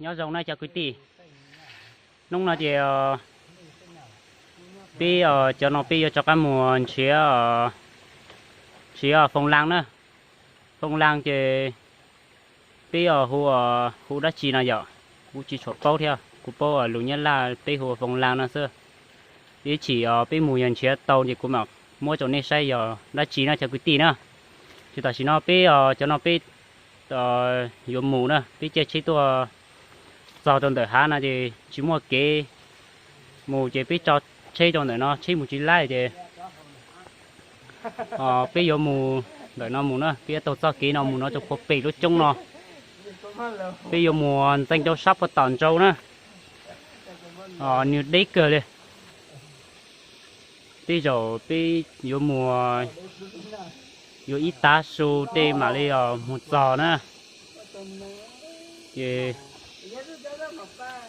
Nyob zoo na cov kwv tij, hnub no ces peb cov no peb yuav rov qab mus nrhiav, nrhiav foo laj na. Foo laj ces peb hu, hu dab tsi no yom, kuv tsis tshua paub thiab, kuv paub lus Nyab Laj peb hu foo laj no xwb. Ib chim peb mus yog nrhiav tau ces kuv mam muab rau nej saib yog dab tsi na cov kwv tij na. Ces tam sim no peb, cov no peb yuav mus na, peb caij tsheb tuaj txog rau ntawm hav no ces tsis muaj kev mus ces peb tso tsheb rau ntawm no, tsheb mus tsis laib ces peb yuav mus ntawm no mus na, peb yuav taug txoj kev no mus no rau puag pem lub roob no. Peb yuav mus ntxeev rau sab puag tom ntsau na, nws deb kawg li. Tej zaum peb yuav mus, yuav ib tav su tej mam li mus txog na. Ces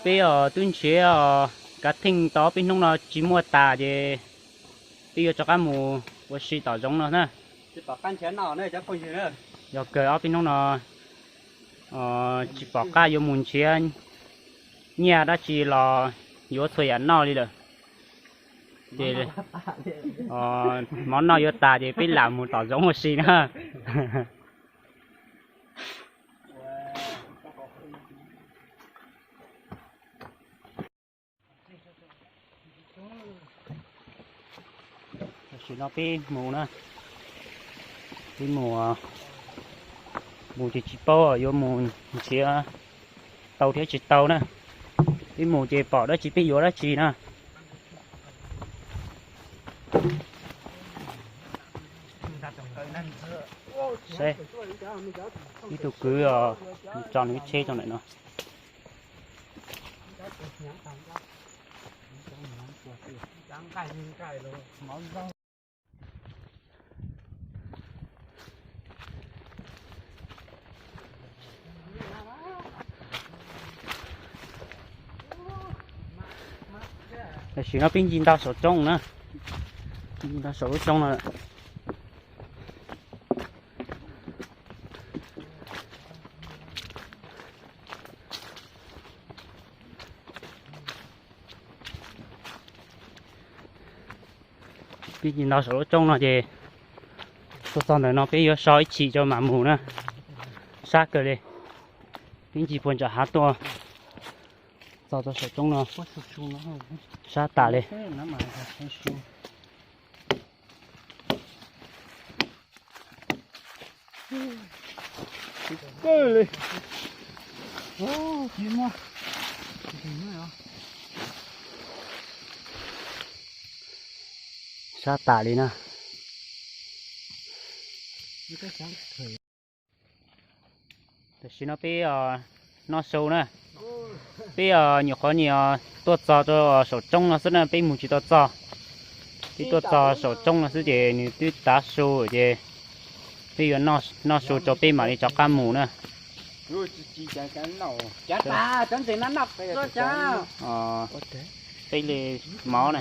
peb twb nrhiav kav theej tau ob peb hnub no tsis muaj tas ces peb yuav rov qab mus ua si tom zoov no na. Yog kawg ob peb hnub no tsis pom qab yuav mus nrhiav nyiaj dab tsi los yuav txhua yam noj li lawm. Ces mov noj yuav tas ces peb lam mus tom zoov ua si na. Tam sim no peb mus na, peb mus, mus ces tsis paub yuav mus nrhiav tau thiab tsis tau na. Peb mus ces pom dab tsi peb yuav dab tsi na. Saib, ib tug kwv os, nws tso nws lub tsheb rau ntawm no. Tam sim no peb ncig ntau saum roob na, ncig ntau saum lub roob no. Peb ncig ntau saum lub roob no ces tuaj txog ntawm no peb yuav so ib chim rau mam mus na. Sab kawg li, peb ncig puag nram hav tuaj txog rau saum roob no, sab tas li. Sab tas li na. Tam sim no peb noj su na. Peb nyuam qhuav nyuam tuaj txog rau saum roob no xwb na, peb mus tsis tau txog. Peb tuaj txog saum roob no xwb ces nws twb tav su ces peb yuav noj su rau peb mam li rov qab mus na. Peb li mov na,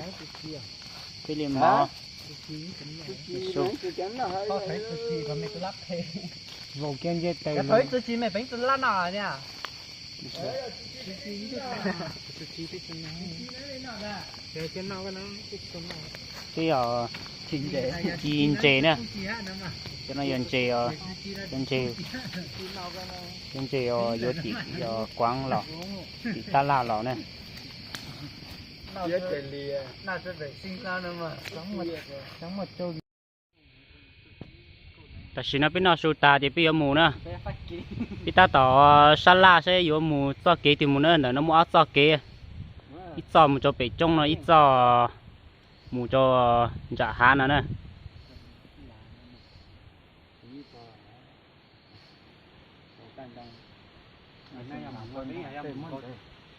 peb li mov, su, vau kiag ncej tes. Peb ci ntses na, cov no yog ntses, cov ntses, cov ntses yuav tim kuav los, tim tab laj los na. Tam sim no peb noj su tas ces peb yuav mus na. Peb tab tom sab laj saib yuav mus txoj kev twg mus na, ntawm no muaj ob txoj kev, ib txoj mus rau pem roob no, ib txoj mus rau nram hav no na.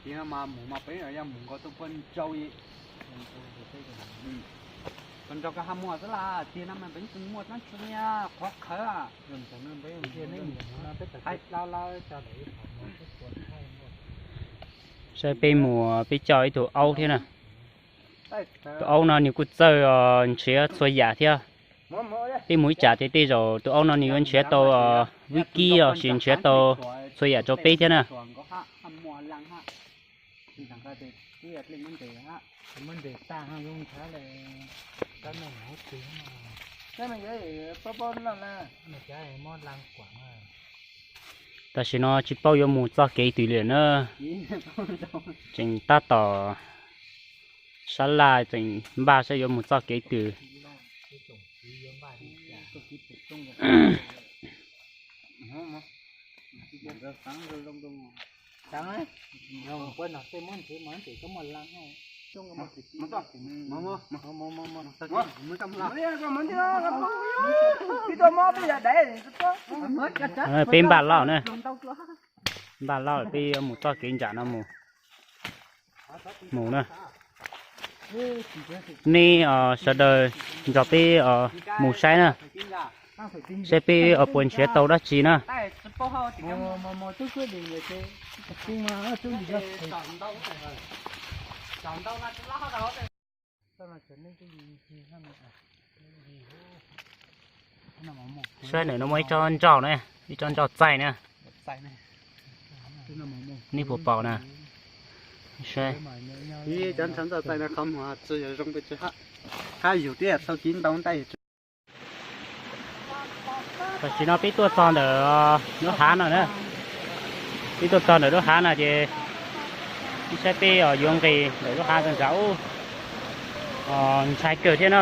Mus mas peb yog mus nkaus tuaj puag ntsau, puag ntsau ka ha muag xwb las, tiag no mas peb muaj txaj tsuag qhuav qhawv. Hais tau lawm. Saib peb mus peb coj ib tug aub thiab na. Tus aub no nws kuj txawj nrhiav txhua yam thiab. Peb mus ib tsam ces tej zaum tus aub no nws yuav nrhiav tau vib kib los sis nrhiav tau txhua yam rau peb thiab na. Tam sim no tsis paub yuav mus txoj kev twg li na. Tseem tab tom sab laj tseem npaj saib yuav mus txoj kev twg. Peb npaj lauj na, npaj lauj peb yuav mus txoj kev nram no mus, mus na. Nej sawv daws nrog peb mus saib na, saib peb puas nrhiav tau dab tsi na. Saib ntawm no muaj ib tsob nroj na, ib tsob nroj txaij na. Nej puas pom na? Saib. Ib cov nroj txaij no qhov muag tsis zoo pes tsawg, hab yus thiab tau kiv ntau ntaj. Tam sim no peb tuaj txog ntawm lub hav no na, peb tuaj txog ntawm lub hav no ces saib peb yuav nqis ntawm lub hav ntawd nram ub, ntshai kawg thiab na.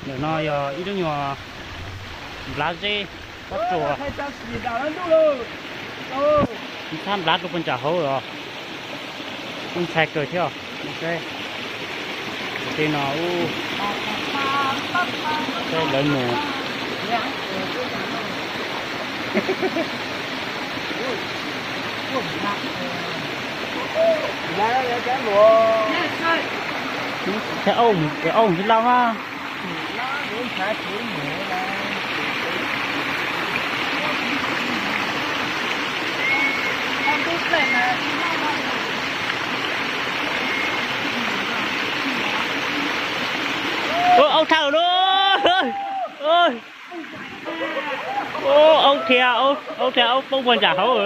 Ntawm no yog ib lub nyuag nplav zeb pob tsuas, ntxhab nplav rau puag nram hauv los kuj ntshai kawg thiab. Tej no ub, lawv mus. Thiab auj, auj ntsis lauj na. Auj dhau lawm. Auj dhia, auj dhia, auj poob puag nram hauv.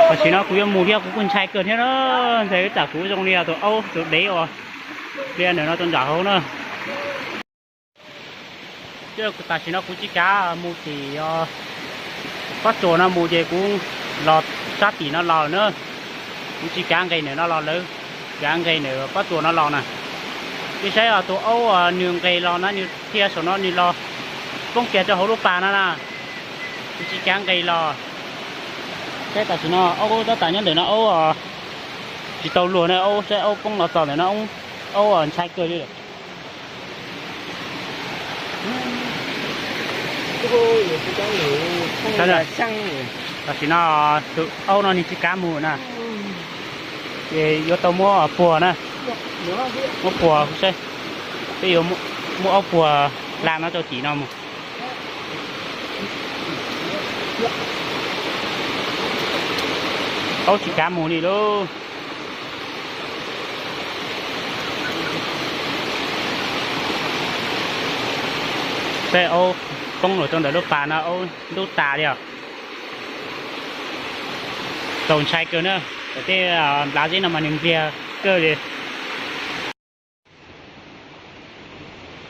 Tam sim no kuv yuav mus thiab kuv kuj ntshai kawg thiab na, ntshai tsam kuv zoo li tus aub tus dev uas dhia ntawm no rau nram hauv na. Tam sim no kuv tsis kav mus tim pob tsuas no mus ces kuv los sab tim no los na. Kuv tsis kav nqes ntawm no los lawm, kav nqes ntawm pob tsuas no los na. Peb saib tus aub nws nqes los na, nws dhia saum no nws los poob kiag rau hauv lub pas no na. Kuv tsis kav nqes los. Saib tam sim no aub tab tom nyob ntawm no, aub tsis tau luag na, aub saib aub poob los txog ntawm no, aub ntshai kawg li lawm. Tam sim no tus aub no nws tsis kav mus na, ces yuav tau muab puag na, muab puag saib, peb yuav muab aub puag hla no rau tim no mus. Aub tsis kav mus li lauj. Tej aub poob los rau ntawm lub pas no aub ntub tas li os. Txaus ntshai kawg na, tej nplav zeb no mas nws npliag kawg li.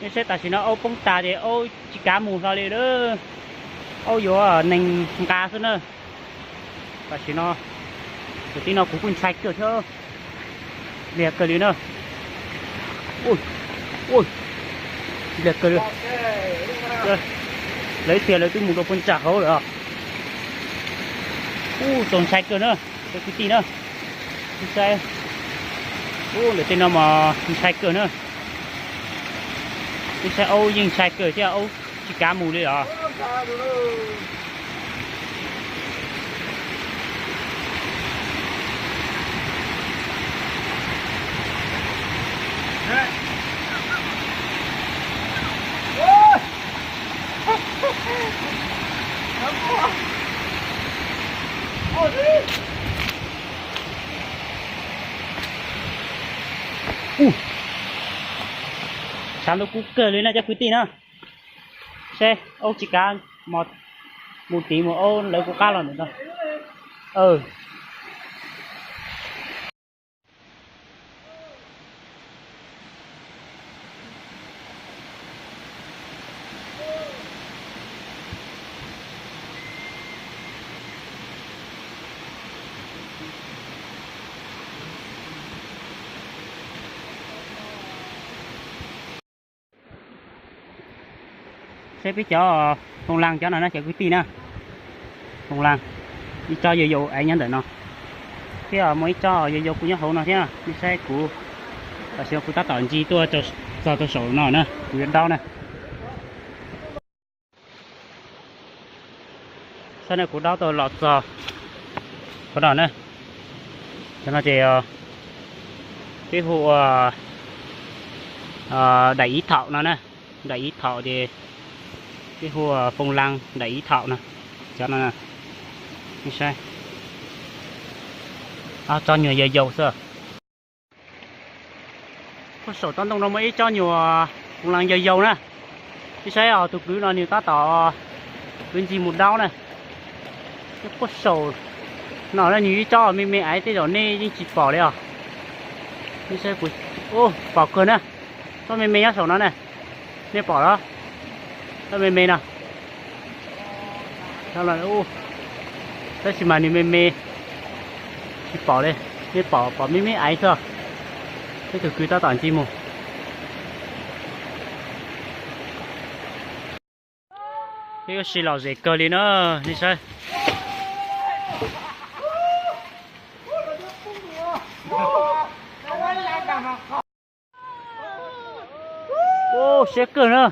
Nej saib tam sim no aub poob tas ces aub tsis kav mus hlo li lawm. Aub yuav nees nqa xwb na. Tam sim no, tus tib no kuv kuj ntshai kawg thiab, npliag kawg li na. Ua, npliag kawg li. Lawv tias lawv twb mus rau puag nram hauv lawm os. Ub, txaus ntshai kawg na, cov kwv tij na. Saib, ub, lawv tej no mas ntshai kawg na. Saib aub yeej ntshai kawg thiab, aub tsis kav mus li os. Ub, tshav ntuj kub kawg li na cov kwv tij na. Seb aub tsis kav mos mus tid mus aub lawv kuv qab los ntawm no. Seb peb cov foo laj cov no na cov kwv tij na. Foo laj, ib tsob yau yau ev nyob ntawm no. Thiab muaj ib tsob yau yau kuj nyob hauv no thiab, nej saib kuv, tam sim no kuv tab tom ntsia tuaj txog rau saum no na, kuv yuav daub na. Saib na, kuv daub tau los txog qhov no na. Cov no ces peb hu ua daim ib thaum no na. Daim ib thaum ces peb hu ua foo laj daim ib thaum no. Cov no, nej saib, ob tsob nyuag yau yau xwb. Puag saum tsob ntoo no muaj ib tsob nyuag foo laj yau yau na. Nej saib os, tus kwv no nws tab tom kwv ntxhi mus daub na. Puag saum no na nws ib tsob me me aiv, tej zaum nej yeej tsis pom li os. Nej saib kuv, pom kawg na. Tsob me me nyob saum no na, nej pom los? Tsob me me no. Tab sis mas nws me me, tsis pom li. Nej pom, pom me me aiv xwb. Peb tus kwv tab tom ntxhi mus. Peb ua si lom zem kawg li na, nej saib. Ub, siab kawg na.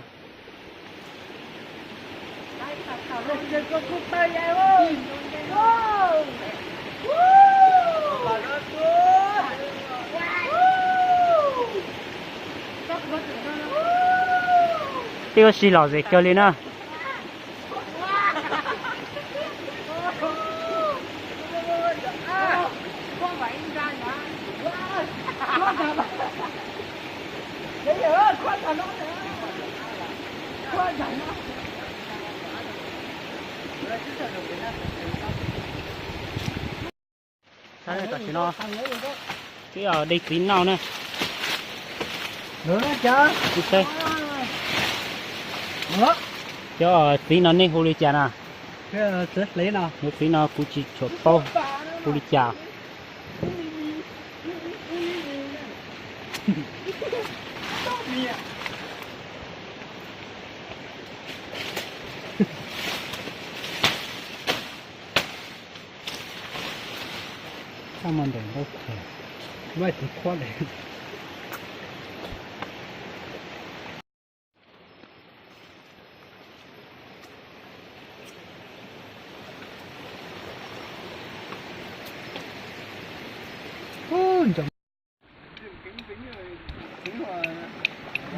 Peb ua si lom zem kawg li na. Tam sim no peb de txiv noj na. Cov txiv no nej hu li cas na? Cov txiv no kuv tsis tshua paub hu li cas.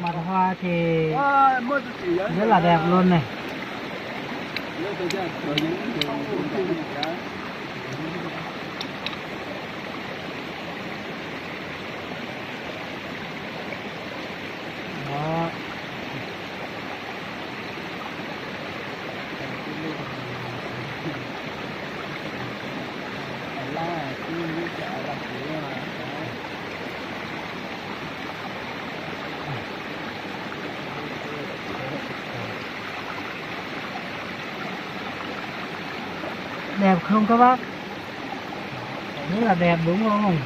Mas ho ces rất là đẹp luôn này. Đó. Đẹp không các bác? Rất là đẹp đúng không?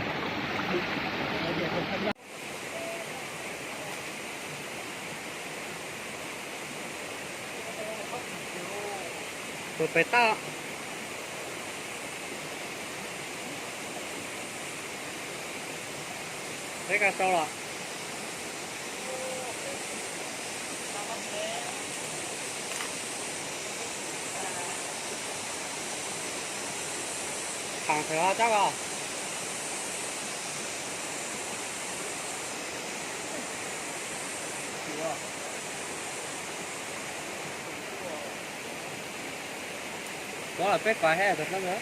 Tus pem toj. Peb ka sau los. Thẳng thử ho chắc không? Có là peb pais he thật lắm hả?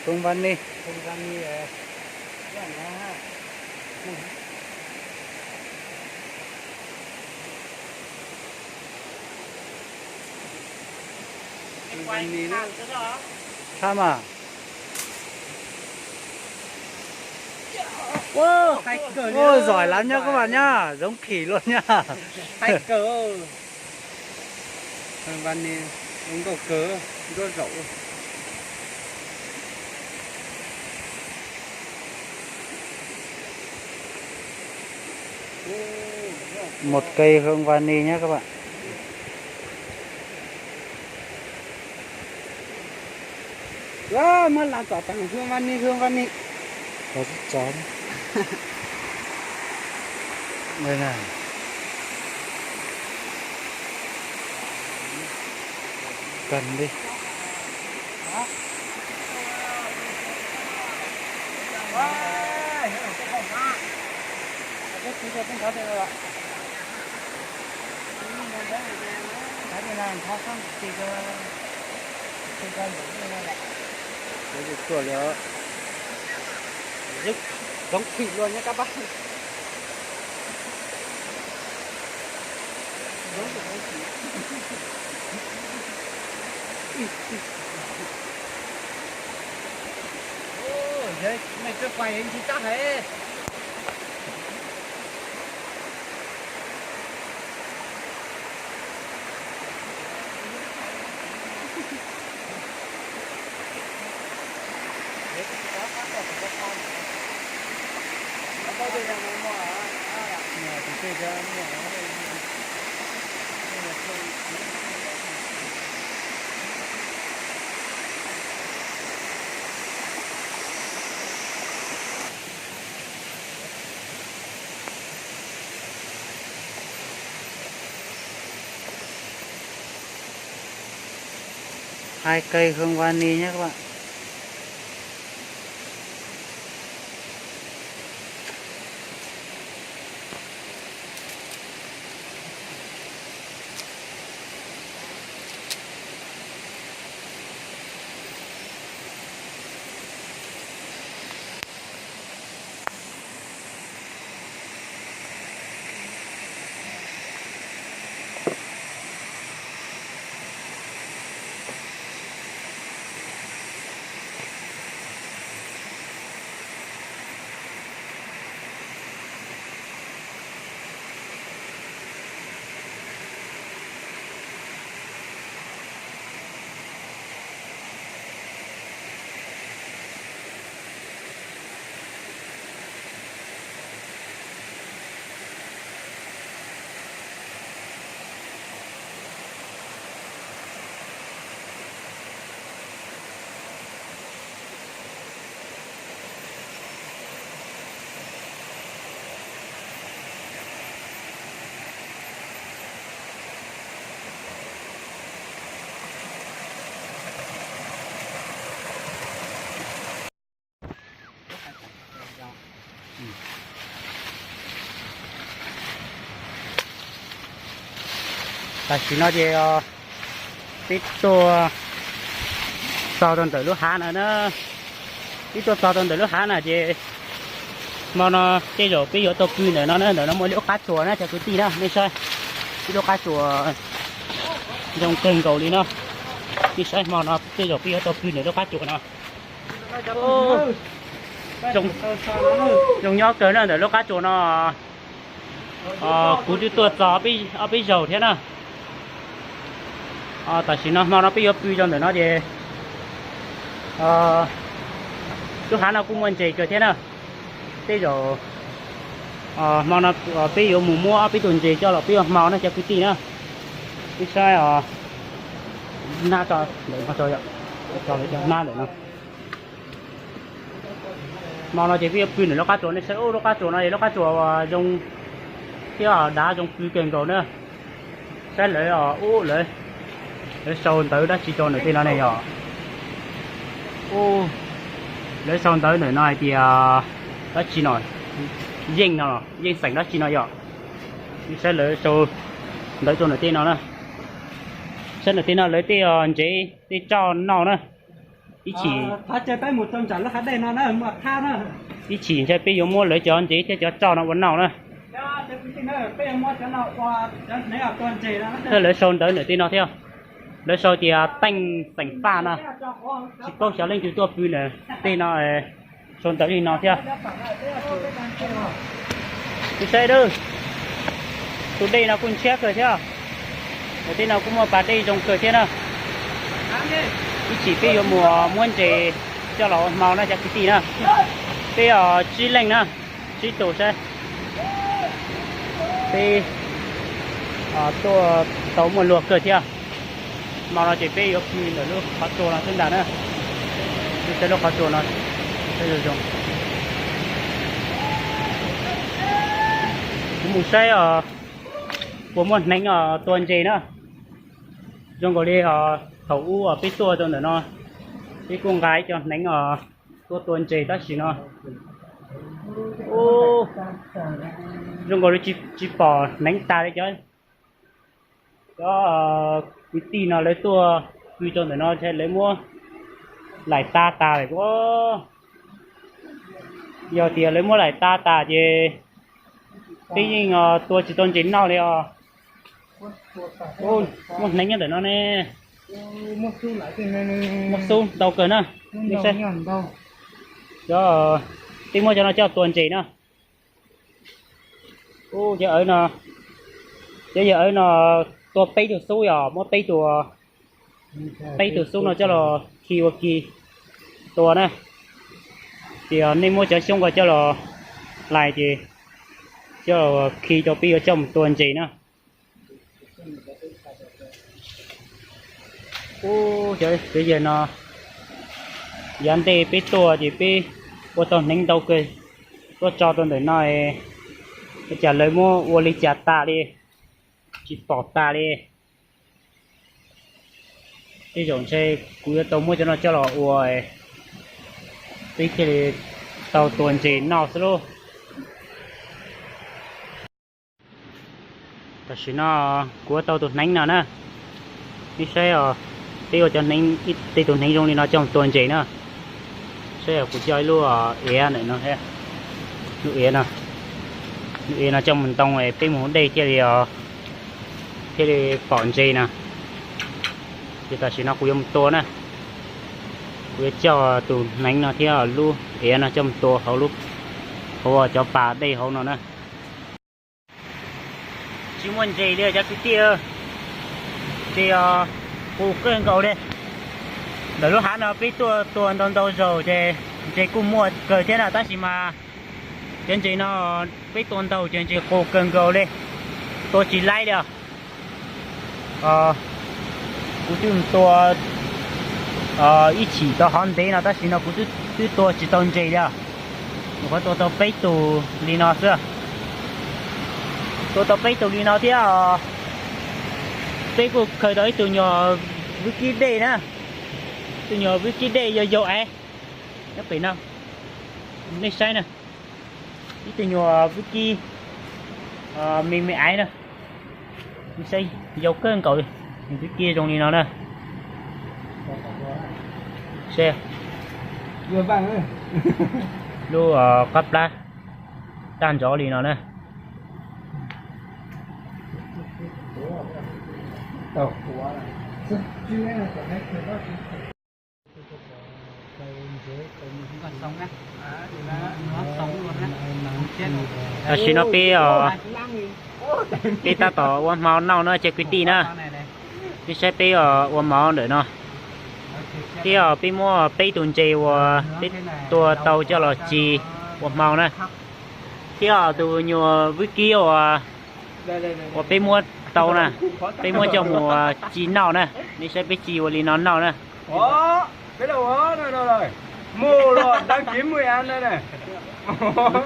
Không văn đi. Không văn đi. Lỏng nó ha. Sab mas. Ua, giỏi lắm nhá các bạn nhá, giống khỉ luôn nhá. Một cây hương vani nhé các bạn. Ua, muab las tom tag hương vani, hương vani. Cov tib tsav. Đây này. Cần đi. Tuaj li, giống khỉ luôn nhé các bạn. Ôi, mày chưa quay thì chắc thế. Hai cây hương vani nhé các bạn. Tam sim no ces peb tuaj txog rau ntawm lub hav na na. Peb tuaj txog rau ntawm lub hav na ces hmo no tej zaum peb yuav tau pw ntawm no na, ntawm no muaj ib lub qab tsuas na cov kwv tij na, nej saib. Ib lub qab tsuas zoo kawg nkaus li no. Nej saib hmo no tej zaum peb yuav tau pw ntawm lub qab tsuas no. Zoo nyob kawg na ntawm lub qab tsuas no. Kuv twb tuaj txog ob peb zaug thiab na. Tam sim no hmo no peb yuav pw rau ntawm no ces lub hav no kuj muaj ntses kawg thiab na. Tej zaum hmo no peb yuav mus muab ob peb tug ntses coj los peb yuav hmo na cov kwv tij na. Peb saib os, nab tso ntawm no, nab ntawm no. Hmo no ces peb yuav pw ntawm lub qab tsuas, nej saib lub qab tsuas no es lub qab tsuas zoo thiab dav zoo pw kawg nkaus na. Saib lawv ub lawv, lawv sau ntawv dab tsi rau ntawm tej no ne yom. Ub, lawv sau ntawv ntawm no hais tias dab tsi no, yeej no, yeej xeem dab tsi no yom. Saib lawv sau ntawv rau ntawm tej no na. Saib ntawm tej no lawv tej ntsev tej roj noj na. Ib chim thov caw peb mus rau nram lub hav dej no na, muaj thab na. Ib chim ntshe peb yuav muab lawv cov ntsev thiab cov roj no ua noj na. Lawv sau ntawv ntawm tej no thiab. Lawv sau tias teej xeem Paj no, tsis paub xyov leej twg tuaj pw ntawm tej no, sau ntawv li no thiab. Tus saib, tus dej no kuj ntshiab kawg thiab. Ntawm tej no kuj muaj pas dej zoo kawg thiab na. Ib chim peb yuav mus muab ntses coj los ua hmo na cov kwv tij na. Peb tsib leej na, tsib tus saib. Peb tuaj tau muaj luag kawg thiab. Hmo no ces peb yuav pw ntawm lub qhov tsua no xwb ntag na. Peb saib lub qhov tsua no, saib zoo zoo. Kuv mus saib os, puas muaj hneev os tua ntses na. Zoo nkaus li os thaum ub os peb tuaj rau ntawm no, peb kuj nqa ib co hneev os tuaj tua ntses tab sis no zoo nkaus li tsis pom hneev tas li cov. Cov kwv tij no lawv tuaj pw rau ntawm no lawv muab laim tas tas lawm. Yog tias lawv muab laim tas tas ces peb yeej tua tsis tau ntses noj li os. Muaj hneev nyob ntawm no ne. Muaj xub ntau kawg na. Cov, peb muab cov no coj tua ntses na. Ub, cov awv no, cov yawg awv no tua peb tug xub, yog muab peb tug, peb tug xub no coj los khi ua ki tua na. Ces nej muab cov xyoob ko coj los hlais ces coj los khi rau peb yuav coj mus tua ntses na. Ub, cov yawg no, yav ntej peb tuaj ces peb ua tau hneev ntau kawg, tuaj tso rau ntawm no, ua cas lawv muab ua li cas tas li, tsis pom tas li. Tej zaum ntshe kuv yuav tau muab cov no coj los ua, peb thiaj li tau tua ntses noj xwb lauj. Tam sim no kuv ua tau tus hneev no na. Nej saib os, peb ua cov hneev, tej tus hneev zoo li no coj mus tua ntses na. Saib os, kuv coj ib lub iav ntawm no, lub iav no, lub iav no coj mus ntoo peb mus hauv dej thiaj li, thiaj li pom ntses na. Ces tam sim no kuv yuav mus tua na. Kuv yuav coj tus hneev no thiab lub iav no coj mus tua hauv, hauv cov pas dej hauv no na. Tsis muaj ntses li cov kwv tij, ntses qus kawg nkaus li. Ntawm lub hav no peb tuaj tua ntau ntau zaus ces ntses kuj muaj kawg thiab na, tab sis mas cov ntses no peb tua ntau ces ntses qus kawg nkaus li, tua tsis laib li os. Kuv twb tua ib chim tau hov ntev no tab sis no kuv twb tua tsis tau ntses li os. Nyuam qhuav tua tau peb tus li no xwb. Tua tau peb tus li no thiab os. Peb kuj khaws tau ib tug nyuag vwb kib dej na, tus nyuag vwb kib dej yau yau aiv nyob pem no, nej saib na, ib tug nyuag vwb kib me me aiv na, nej saib yau kawg nkaus li, vwb kib zoo li no na. Lub qab plab tag nrov li no na. Tam sim no peb, peb tab tom ua hmo noj na cov kwv tij na. Nej saib peb ua mov ntawm no, thiab peb muab peb tus ntses uas peb tua tau coj los ci ua hmo na, thiab tus nyuag vwb kib uas, uas peb muab tau na, peb muab coj mus ci noj na. Nej saib peb ci ua li no noj na. Vwb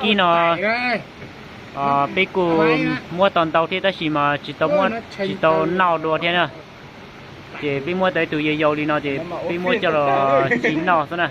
kib no peb kuj muab tau ntau thiab tab sis mas tsis tau muab, tsis tau noj dua thiab na. Ces peb muab tau ib tug yau yau li no ces peb muab coj los ci noj xwb na.